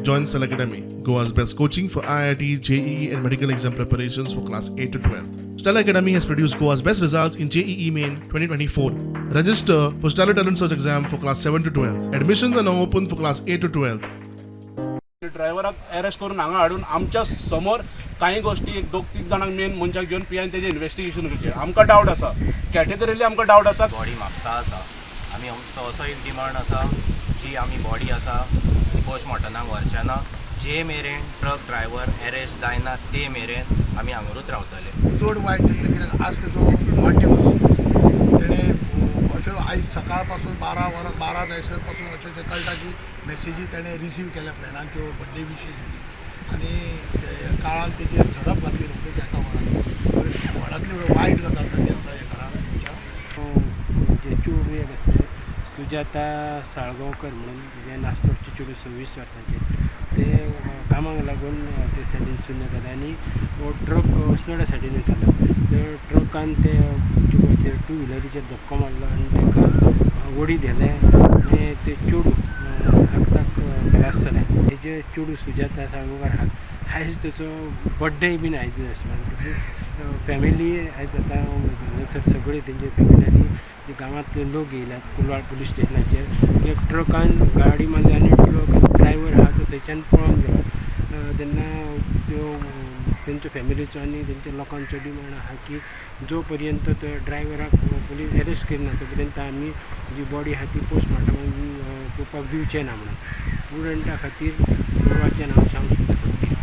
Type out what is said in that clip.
Join Stellar Academy, Goa's best coaching for IIT, JEE, and medical exam preparations for class 8 to 12. Stellar Academy has produced Goa's best results in JEE Main 2024. Register for Stellar Talent Search exam for class 7 to 12. Admissions are now open for class 8 to 12. ड्रायव्हराक arrest करून हांगा हाडून आमच्या समोर कांय गोश्टी एक दोग तीग जाणांक मेन मनशाक घेवन पीआयन तेजें इन्वेस्टिगेशन करचें. आमकां डावट आसा, कॅटेगरीली आमकां डावट आसा. बॉडी म्हापसा आसा. आमी आमचो असो एक डिमांड आसा, जी आमी बॉडी आसा ती पोस्टमॉर्टमाक व्हरचे ना. जे मेरेन ट्रक ड्रायव्हर एरेस्ट जायना ते मेरेन आमी हांगारूच रावतले. चड वायट दिसलें कित्याक आज तेजो वाडदिवस. तेणें अश्यो आयज सकाळ पासून 12 वरां 12 जायसर पासून अशें अशें कळटा की मॅसेजी तेणें रिसीव केल्या फ्रेंडांच्यो, बड्डे विशीस बी, आनी ते काळान तेजेर झडप घातली रोखडीच एका वरान. व्हडांतली व्हड वायट गजाल जाली आसा ह्या घरान तेंच्या. जे चेडूं एक आसलें, सुजाता साळगांवकर म्हणून, जें नास्नोडचें चेडूं, 26 वर्सांचें. तें कामाक लागून ते सायडीनसून येतालें आनी हो ट्रक अस्नोड्या सायडीन वयतालो. ते ट्रकान ते चेडवाचेर, टू व्हिलरीचेर धपको मारलो आनी ताका वडीत व्हेलें आनी तें चेडूं आक्ताक खलास जालें. तेजें चेडूं सुजाता साळगांवकर आहा, आयज तेचो बड्डे बीन आयज आसलो आनी तेजी फॅमिली आयज आतां हांगासर सगळी तेंची फॅमिली आनी गांवांतले लोक येयल्यात कुलवाळ पुलीस स्टेशनाचेर. एक ट्रकान गाडी मारली आनी ट्रक ड्रायव्हर आहा तो थंयच्यान पळोन गेलो. तेन्ना त्यो तेंच्या फॅमिलीचो आनी तेंच्या लोकांचो डिमांड आहा की जो पर्यंत तो ड्रायव्हराक पुलीस एरेस्ट करिना तो पर्यंत आमी जी बॉडी आहा ती पोस्टमार्टमाक पळोवपाक दिवचे ना म्हणून. प्रुडंटा खातीर चेडवाचें नांव श्याम सुंदर.